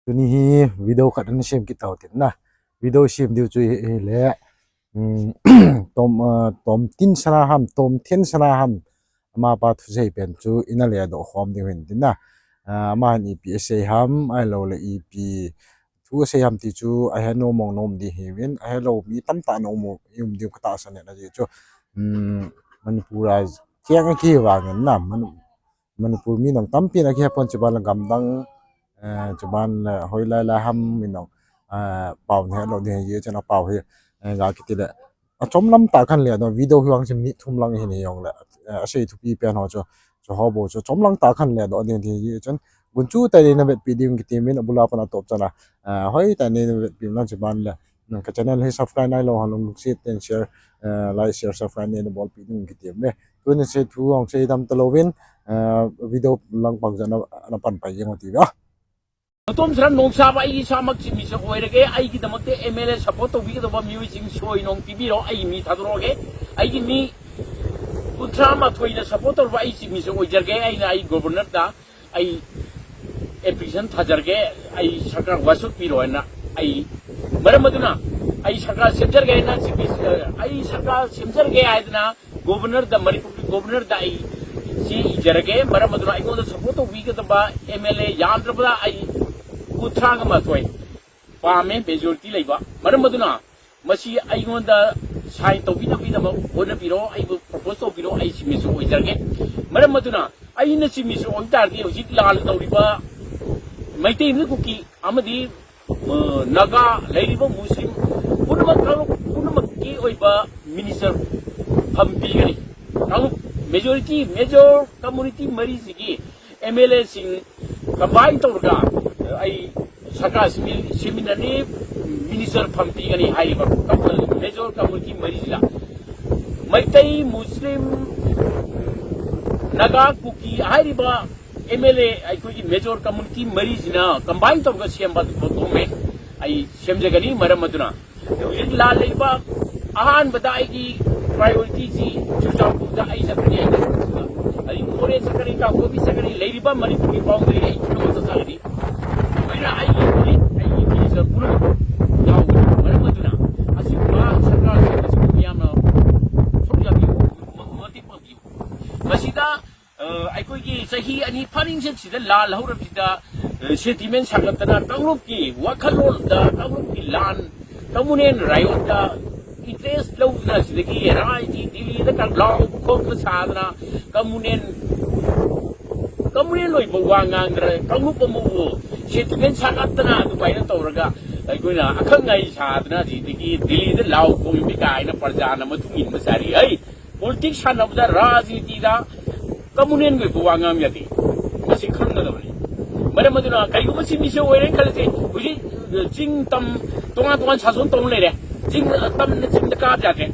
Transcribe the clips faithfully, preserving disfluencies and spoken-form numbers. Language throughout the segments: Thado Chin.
Tuni hi video khat ana sem kit tau tin na. Video sem diu chu hi, hi le, um, Tom, uh, Tomtinsana ham, Tomthinsana ham. Ama pa thusei pen chu ina le doh khom diu hin tin na. Uh, ama hin ipi asei ham, ahilou le ipi thu asei ham ti chu ahe nom mong nom di hi vin, ahe lou mi tamtah na um, um diu ka tahsan e na ji chu. Um, Manipur a kiang a kivang in na, Manu-, Manipur mi nang tampi na kihepon chuban le gamdang, eh, chuban le hoilai lai ham mi nang, eh, pau ne lo de ye chana pau hi, eh, ga kiti le. A chom lam ta khan le no video hi wang chim ni thum lang hin hi yong le, eh, asei thupi pen ho chu, chu ho bo chu chom lang ta khan le do de ye chun gun chu tai na vet pi ding kiti min abula pana top chana, eh, hoi tai na vet pi lang chuban le. Nang ka channel hi subscribe nai lo ha lung lungset ten share, eh, like, share, subscribe nei na bol pi ding kiti me. Tuni se thu hong sei dam ta lovin, eh, video lang pang jana na pan pai jeng ti ve. Tomthinsana nong sa ba ai sa mak chi mi sa oi re ge ai ki damak te M L A support to wi to ba mi wi sing soi nong ti bi ro ai mi tha ro ge ai ki mi kunthra ma thoi na support to ba ai chi mi sa oi jer ge ai na ai governor da ai application thajar ge ai sarkar wasut pi ro na ai maram aduna ai sarkar semjar ge na si ai sarkar semjar ge ai na governor da Manipur governor da ai si ijar ge maram aduna ai ngonda support to wi ge da ba M L A yam da ba ai kunthra ga ma thoi pa me majority lei ba maram aduna masi ai ngonda sign to wi na wi na ba hona pi ro ai propose to pi ro ai si mi so oi jar ge maram aduna ai na si mi so oi tar di hojik lal to ri ba mai te ni ku ki amadi uh, Naga, leiriba Muslim, punama kalo, punama ki oiba minister phampi gani. Kalo majority, major community mari sigi M L A sing combine to ga, uh, ai saka simi, siminani minister phampi gani hai ba, kalo major community mari sila. Maitai Muslim Naga Kuki hai ba M L A ꯑꯩꯈꯣꯏꯒꯤ major community ꯃꯔꯤꯁꯤꯅ combine ꯇꯧꯔꯒ ꯁꯦꯝꯕ government ꯑꯩ ꯁꯦꯝꯖꯒꯅꯤ꯫ ꯃꯔꯝ ꯑꯗꯨꯅ ꯍꯧꯖꯤꯛ ꯂꯥꯜꯂꯛꯏꯕ ꯑꯍꯥꯟꯕꯗ ꯑꯩꯒꯤ priority ꯁꯤ ꯆꯨꯔꯆꯥꯟꯄꯨꯔꯗ ꯑꯩ ꯆꯠꯀꯅꯤ꯫ ꯑꯩ ꯃꯣꯔꯦ ꯆꯠꯀꯅꯤ, ꯀꯥꯡꯄꯣꯛꯄꯤ ꯆꯠꯀꯅꯤ, ꯂꯩꯔꯤꯕ ꯃꯅꯤꯄꯨꯔꯒꯤ boundary ꯑꯩ ꯈꯨꯗꯤꯡꯃꯛ ꯆꯠꯆꯒꯅꯤ꯫ ꯂꯣꯏꯅ ꯑꯩꯒꯤ ꯍꯧꯖꯤꯛ ꯑꯩꯒꯤ minister ꯄꯨꯝꯅꯃꯛ ꯌꯥꯎꯒꯅꯤ꯫ ꯃꯔꯝ ꯑꯗꯨꯅ ꯑꯁꯤꯒꯨꯝꯕ ꯁꯔꯀꯥꯔꯁꯤꯡ ꯑꯁꯤꯕꯨ ꯃꯤꯌꯥꯝꯅ ꯁꯔꯨꯛ ꯌꯥꯕꯤꯌꯨ, ꯃꯇꯤꯛ ꯄꯥꯡꯕꯤꯌꯨ꯫ ꯃꯁꯤꯗ ꯑ, ꯑꯩꯈꯣꯏꯒꯤ ꯆꯍꯤ ꯑꯅꯤ ꯐꯥꯔꯤꯡꯁꯤꯗ ꯂꯥꯜ ꯍꯧꯔꯕꯁꯤꯗ, ꯑ, sentiment ꯁꯥꯒꯠꯇꯅ ꯀꯥꯡꯂꯨꯞꯀꯤ ꯋꯥꯈꯜꯂꯣꯟꯗ ꯀꯥꯡꯂꯨꯞꯀꯤ ꯂꯥꯟ, communal riot ꯇ interest ꯂꯧꯗꯨꯅ ꯁꯤꯗꯒꯤ ꯔꯥꯏꯖꯤ ꯗꯤꯜꯂꯤꯗ ꯂꯥꯎꯕ ꯈꯣꯡꯕ ꯁꯥꯗꯅ communal, communal ꯑꯣꯏꯕ ꯋꯥ ꯉꯥꯡꯗꯅ ꯀꯥꯡꯂꯨꯞ ꯑꯃꯕꯨ sentiment ꯁꯥꯒꯠꯇꯅ ꯑꯗꯨꯃꯥꯏꯅ ꯇꯧꯔꯒ ꯑꯩꯈꯣꯏꯅ ꯑꯈꯪ ꯑꯍꯩ ꯁꯥꯗꯅ ꯁꯤꯗꯒꯤ ꯗꯤꯜꯂꯤꯗ ꯂꯥꯎ ꯈꯣꯡꯕꯤ ꯀꯥꯏꯅ ꯄ꯭ꯔꯖꯥꯅ ꯃꯇꯨꯡ ꯏꯟꯕ ꯁꯥꯔꯤ꯫ ꯑꯩ politics ꯁꯥꯟꯅꯕꯗ, ꯔꯥꯖꯅꯤꯇꯤꯗ communal ꯑꯣꯏꯕ ꯋꯥ ꯉꯥꯡ ꯌꯥꯗꯦ꯫ ꯃꯁꯤ ꯈꯪꯒꯗꯕꯅꯤ꯫ ꯃꯔꯝ ꯑꯗꯨꯅ ꯀꯔꯤꯒꯨꯝꯕ ꯁꯤ ꯃꯤꯁꯦ ꯑꯣꯏꯔꯦ ꯈꯜꯂꯁꯤ, ꯍꯧꯖꯤꯛ ꯆꯤꯡ ꯇꯝ ꯇꯣꯉꯥꯟ ꯇꯣꯉꯥꯟ ꯁꯥꯁꯣꯟ ꯇꯧꯅ ꯂꯩꯔꯦ꯫ ꯆꯤꯡ ꯇꯝꯅ ꯆꯤꯡꯗ ꯀꯥꯕ ꯌꯥꯗꯦ꯫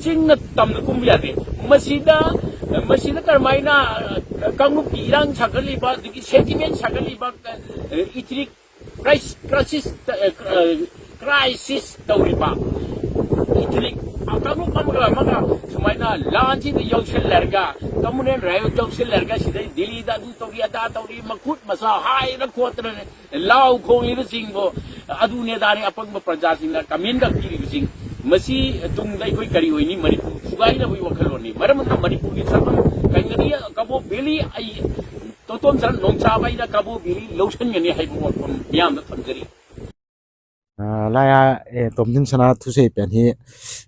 ꯆꯤꯡꯅ ꯇꯝꯗ ꯀꯨꯝꯕ ꯌꯥꯗꯦ꯫ ꯃꯁꯤꯗ, ꯃꯁꯤꯗ ꯀꯔꯝꯍꯥꯏꯅ ꯀꯥꯡꯂꯨꯞꯀꯤ ꯏꯔꯥꯡ ꯁꯥꯒꯠꯂꯤꯕ, ꯑꯗꯒꯤ sentiment ꯁꯥꯒꯠꯂꯤꯕ, ethnic crisis, crisis, ꯑ, ꯑ, crisis ꯇꯧꯔꯤꯕ ethnic ꯀꯥꯡꯂꯨꯞ ꯑꯃꯒ ꯑꯃꯒ ꯁꯨꯃꯥꯏꯅ ꯂꯥꯟꯁꯤꯗ ꯌꯧꯁꯤꯜꯂꯔꯒ, communal riot ꯌꯧꯁꯤꯜꯂꯔꯒ, ꯁꯤꯗꯩ ꯗꯤꯜꯂꯤꯗ ꯑꯗꯨ ꯇꯧꯔꯤ, ꯑꯗꯥ ꯇꯧꯔꯤ, ꯃꯈꯨꯠ ꯃꯁꯥ ꯍꯥꯏꯗꯅ ꯈꯣꯠꯇꯅ ꯂꯥꯎ ꯈꯣꯡꯂꯤꯕꯁꯤꯡꯕꯨ, ꯑꯗꯨꯅꯦ ꯑꯗꯥꯅꯦ ꯑꯄꯪꯕ ꯄ꯭ꯔꯖꯥꯁꯤꯡꯅ comment ꯈꯛ ꯄꯤꯔꯤꯕꯁꯤꯡ, ꯃꯁꯤ ꯇꯨꯡꯗ ꯑꯩꯈꯣꯏ ꯀꯔꯤ ꯑꯣꯏꯅꯤ? ꯃꯅꯤꯄꯨꯔ ꯊꯨꯒꯥꯏꯅꯕꯒꯤ ꯋꯥꯈꯜꯂꯣꯟꯅꯤ꯫ ꯃꯔꯝ ꯑꯗꯨꯅ ꯃꯅꯤꯄꯨꯔꯒꯤ ꯆꯠꯐꯝ ꯀꯩꯅꯣꯗꯤ ꯀꯕꯣꯛ valley ꯑꯩ ꯇꯣꯇꯣꯝ ꯁꯔ ꯅꯣꯡꯆꯥꯕ ꯑꯩꯅ ꯀꯕꯣꯛ valley ꯂꯧꯁꯤꯟꯒꯅꯤ ꯍꯥꯏꯕ ꯋꯥꯐꯝ ꯃꯤꯌꯥꯝꯗ ꯊꯝꯖꯔꯤ꯫ ꯑ, ꯂꯥꯏꯌꯥ, ꯑꯦ, ꯇꯣꯝꯊꯤꯟ ꯁꯅꯥ ꯊꯨꯁꯦ ꯄꯦꯟ ꯍꯤ,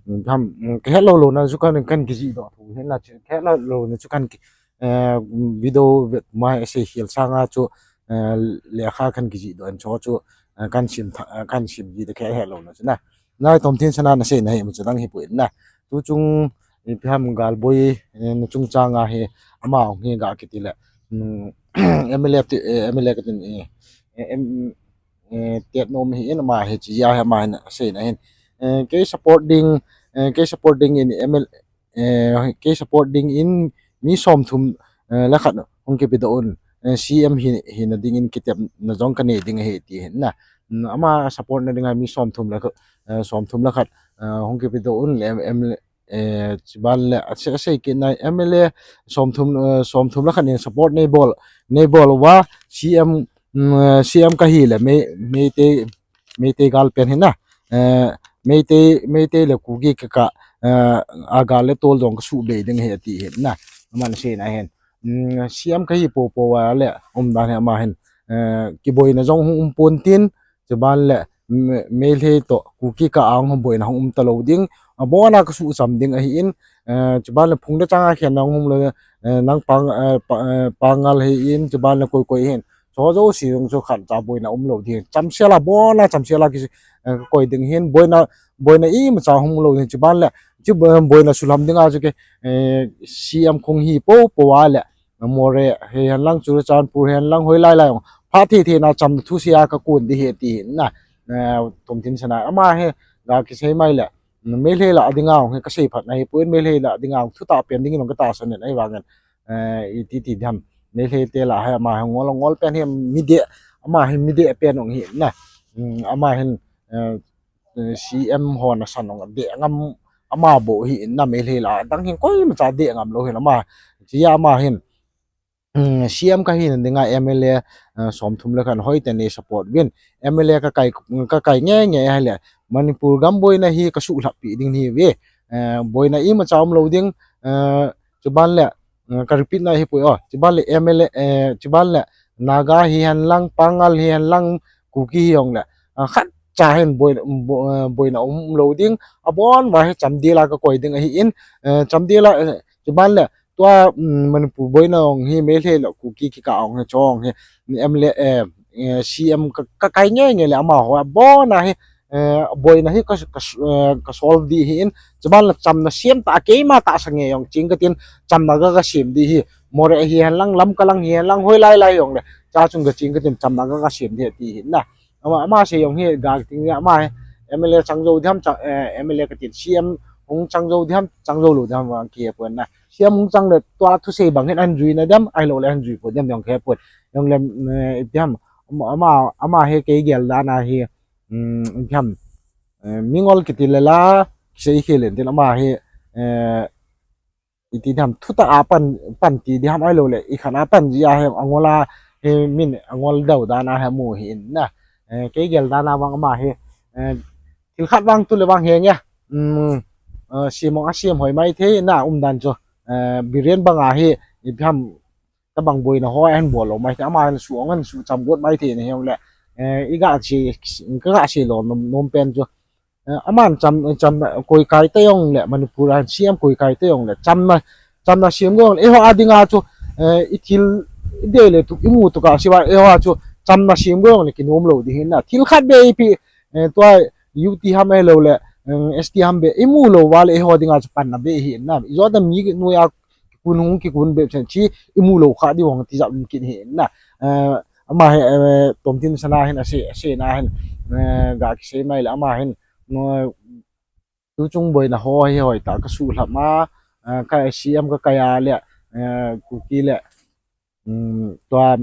ꯎꯝ, ꯐꯝ, ꯎꯝ, ꯀꯩꯍꯦꯠ ꯂꯧ ꯂꯧꯅꯁꯨ ꯀꯟ, ꯀꯟ ꯀꯤꯖꯤ ꯗꯣ, ꯊꯨ ꯍꯦꯟꯅ ꯆꯤ-, ꯀꯩꯍꯦꯠ ꯂꯧ ꯂꯧꯅꯁꯨ ꯀꯟ ꯀꯤ-, ꯑꯦ, video ꯃꯥꯏ ꯑꯁꯤ ꯍꯦꯜ ꯁꯥꯡꯉꯥ ꯆꯨ, ꯑꯦ, ꯂꯦꯈꯥ ꯀꯟ ꯀꯤꯖꯤ ꯗꯣ, ꯑꯟ ꯆꯣ ꯆꯨ, ꯑꯦ, ꯀꯟ ꯁꯤꯝ ꯊ-, ꯑꯦ, ꯀꯟ ꯁꯤꯝ ꯖꯤ ꯗ ꯀꯩꯍꯦꯠ ꯂꯧꯅꯁꯨ ꯅ꯫ ꯂꯥꯏ ꯇꯣꯝꯊꯤꯟ ꯁꯅꯥ ꯅꯁꯦ ꯅ ꯍꯦ ꯃꯆꯨ ꯅꯪ ꯍꯦ ꯄꯨꯏ ꯅ꯫ ꯇꯨ ꯆꯨꯡ, ꯏ, ꯐꯤꯍꯝ ꯒꯥꯜꯕꯣꯏ, ꯑꯦ, ꯅ ꯆꯨꯡ ꯆꯥꯡꯉꯥ ꯍꯦ, ꯑꯃ ꯍꯣꯡ ꯍꯦ ꯒꯥ ꯀꯤꯇꯤ ꯂꯦ꯫ ꯎꯝ, ꯑꯦꯝ ꯑꯦꯜ ꯑꯦ ꯇꯤ, ꯑꯦ, ꯑꯦꯝ ꯑꯦꯜ ꯑꯦ ꯀꯇꯤꯟ, ꯑꯦ, ꯑꯦ, ꯑꯦꯝ, eh, tet nom hi in ama hi chi ya hi ama hin asei na hin. Eh, kei support ding, eh, kei support ding in M L, eh, kei support ding in mi som thum, eh, la khat hung kipe doh un, eh, C M hi, hina ding in kitepna jong ka nei ding ahi ti hin na. Mm, ama support na ding a mi som thum la khat, eh, som thum la khat, eh, hung kipe doh un le M L A, eh, chuban le, ase, ase kit na M L A som thum, eh, som thum la khat in support nei bol, nei bol uva C M, mm, eh, C M kahi le, Mei, Meitei, Meitei gal pen hi na. Eh, Meitei, Meitei le Kuki kikah, eh, a gal le tol jong kasuh bei ding ahi ati hi na. Aman asei na hin. Mm, C M kahi popo a le, umdan hi ama hin. Eh, kiboina jong hung um pon tin, chuban le, Me-, Meitei toh, Kuki kikah a hung boina hung um talou ding. Abona kasuh cham ding ahi in, eh, chuban le Phungdechang a khen na hung um lou, eh, nang Pang, eh, Pa-, eh, Pangal hi in, chuban le koi koi hin. Cho jouse jong chu khat cha boina um lou ding. Chamsel a bona, chamsel a ki, eh, koi ding hin, boina, boina imacha hung um lou ding, chuban le, chu bo-, boina sulam ding a chu ke, eh, C M khong hi popo a le, Moreh, hi hen lang Churachandpur, hi hen lang hoilai lai jong. Phat thei thei na chamna thusei a kakon ding ahi ati hi na. Eh, Tomthing Sena. Ama hi, ga kisei mai le. Meitei lah a dinga jong hi kasei phat na hi poi, Meitei lah a dinga jong thutah pen ding in jong katahsan in ahivangin. Eh, iti ti diham. Meitei te lah a hi ama hi ngol, ngol pen hi mideh, ama hi mideh pen jong hi na. Mm, ama hin, eh, eh, C M hon asan jong deh ngam ama bou hi in na Meitei lah a. Dang hin koimacha deh ngam lou hin ama. Chia ama hin. Mm, C M kahi na dinga M L A, eh, somthum le khat hoiten nei support uvin. M L A kakai, kakai nge nge ahile. Manipur gam boina hi kasuhlhap pi ding ahi ve. Eh, boina imacha um lou ding, eh, chuban le, eh, ka repeat na hi poi o. Chuban le M L A, eh, chuban le Naga hi hen lang, Pangal hi hen lang, Kuki hi jong le. Ah, khat cha hin boi, bo-, eh, boina um lou ding. Abon uva hi chamdel a kakoi ding ahi in, eh, chamdel a, eh, chuban le tua, mm, Manipur boina jong hi Meitei le Kuki kikah a jong hi chong hi M L A, eh, eh, C M ka, kakai nge nge le amaho abona hi, eh, boina hi ka, ka, eh, ka solve ding ahi in, chuban le chamna sem tah a keima tahsa nge jong ching katin chamna ka, kasem ding ahi, Moreh hi hen lang, Lamka lang hi hen lang, hoilai lai jong le, cha chung kaching katin chamna ka, kasem ding ahi ati hi na. Ama, ama sei jong hi ga ting ama hi M L A chang jou diham chang, eh, M L A katin C M hung chang jou diham chang jou lou diham vang kihe pon na. C M hung chang le tua thusei bang hin ahin jui na diham, ahilou le ahin jui pon diham jong kihe pon. Jong le, eh, diham, ama, ama, ama hi kei gel dan a hi, um, diham, eh, mingol kiti le la, sei khel in tin ama hi, eh, iti diham, thutah a pan, pan ti diham ahilou le, ikhat a pan ji a hi angol a, hi min angol dou dan a hi mu hi in na. Eh, kei gel dan a vang ama hi, eh, thil khat vang tu le vang hi nge. Um, eh, C M a C M hoi mai thei na umdan chu. Eh, Biren bang a hi, iti diham, tabang boina ho ahin bol lou mai thei, ama hin su ong hin su cham got mai thei na hi jong le. Eh, iga sei, kaga sei lou nom, nom pen chu. Eh, aman cham, cham, koi kai ta jong le, Manipur a hin C M koi kai ta jong le, chamna, chamna sem go jong le, eiho a dinga chu, eh, ithil, idei le tu, imu tu ka siva, eiho a chu, chamna sem go jong le, kinom lou ding ahi na. Thil khat be ipi, eh, tua U T ham ahilou le, eh, S T ham be, imu lou uva le, eiho dinga chu panna be ahi na. Ijo da mi noiya kikun hung kikun be chen chi, imu lou kha ding hung ti jat um kit ahi na. Eh, ama hi, eh, Tomthing Sena hin asei, asei na hin, eh, ga kisei mai le ama hin, no, tuchung boina ho hi hoitah a kasuhlhap a, eh, ka C M kakai a le, eh, Kuki le, um, tua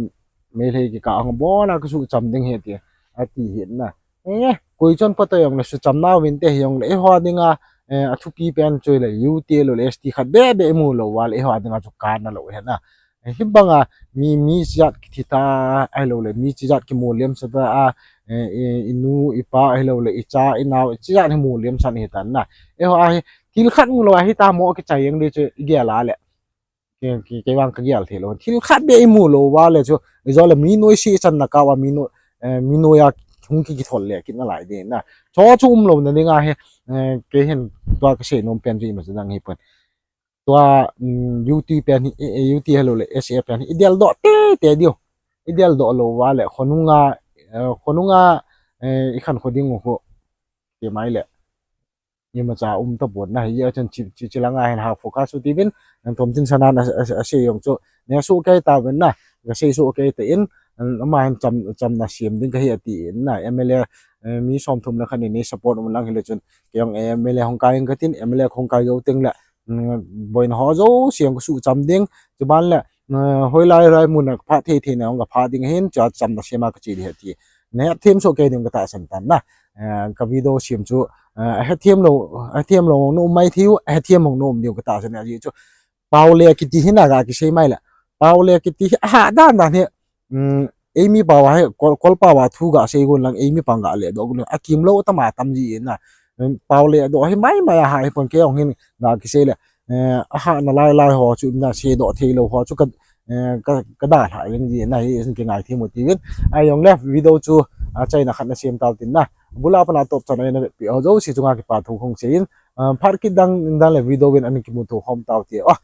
Meitei kikah a hung bon a kasuh cham ding ahi ti, ati hi na. Eh, koi chon pa ta jong le sucham nau vin te hi jong le, eiho a dinga, eh, athupi pen chu le, U T le, S T khat be be imu lou uva le, eiho a dinga chu kana lou ahi na. Eh, hibang a, mi, mi chijat kithi ta, ahilou le, mi chijat kimu liam sa ta a, eh, i, inu, ipa, ahilou le, icha, inao, chijat hi mu liam san ahi tan na. Eiho a hi, thil khat mu lou a hi ta mo kichai jeng ding chu igel a le. Kei, kei, kei vang kagel thei lou. Thil khat be imu lou uva le chu, ijo le mi noise channa kah uva mi noi, eh, mi noiya hung ki, kithol le kit nalai ding na. Cho chu um lou na ding ahi, eh, kei hin tua kasei nom pen chu ima chu dang ahi pon. Tua, um, U T pen hi, eh, eh, U T ahilou le, S A pen hi, idel doh tei tei diu. Idel doh lou uva le, khonung a, eh, khonung a, eh, ikhan kho ding u khu. Ti mai le. Imacha um ta pon na, hijeh chun chi, chi, chi langa hin ha focus u tivin, Tomthing Sena a, a, asei jong chu, neh soh kei tauvin na, kasei soh kei tan, ama hin cham, chamna sem ding kahi atin na, M L A, eh, mi somthum le khat in nei support um lang hile chun, kei jong M L A hung kai ing katin, M L A hung kai jou teng le, um, boina ho jouse jong kasuh cham ding, chuban le, eh, hoilai lai mun a phat thei thei na jong kapha ding ahin, chua chamna sem a kache ding ahi ti. Nahet them soh kei ding katahsan tan na. Eh, ka video sem chu, eh, ahethem lou, ahethem lou na um mai thei u, ahethem hung na um diu katahsan ahi chu. Paole kiti hi na ga kisei mai le. Paole kiti hi, aha, dan dan hi. Um, eimi pao a hi, kol, kol pao a thu gasei gon lang, eimi pang galedoh gon lang, akimlou tam a tam ji in na. Pao ledoh hi maimai a ha hi pang kei jong hin ga kisei le, eh, ahahna lai lai ho chu na sedoh theilou ho chu ka, eh, ka, kadalhah jeng ji in na, hi in kingaithem u tivin. Ahijongle video chu, achaina khat nasem tau tin na. Abul a pat a atop chan a navetpi ho jouse chunga kipa thu kahung sei in, ah, phat kit dang in dan le video in ana kimuto khom tau te. Ah,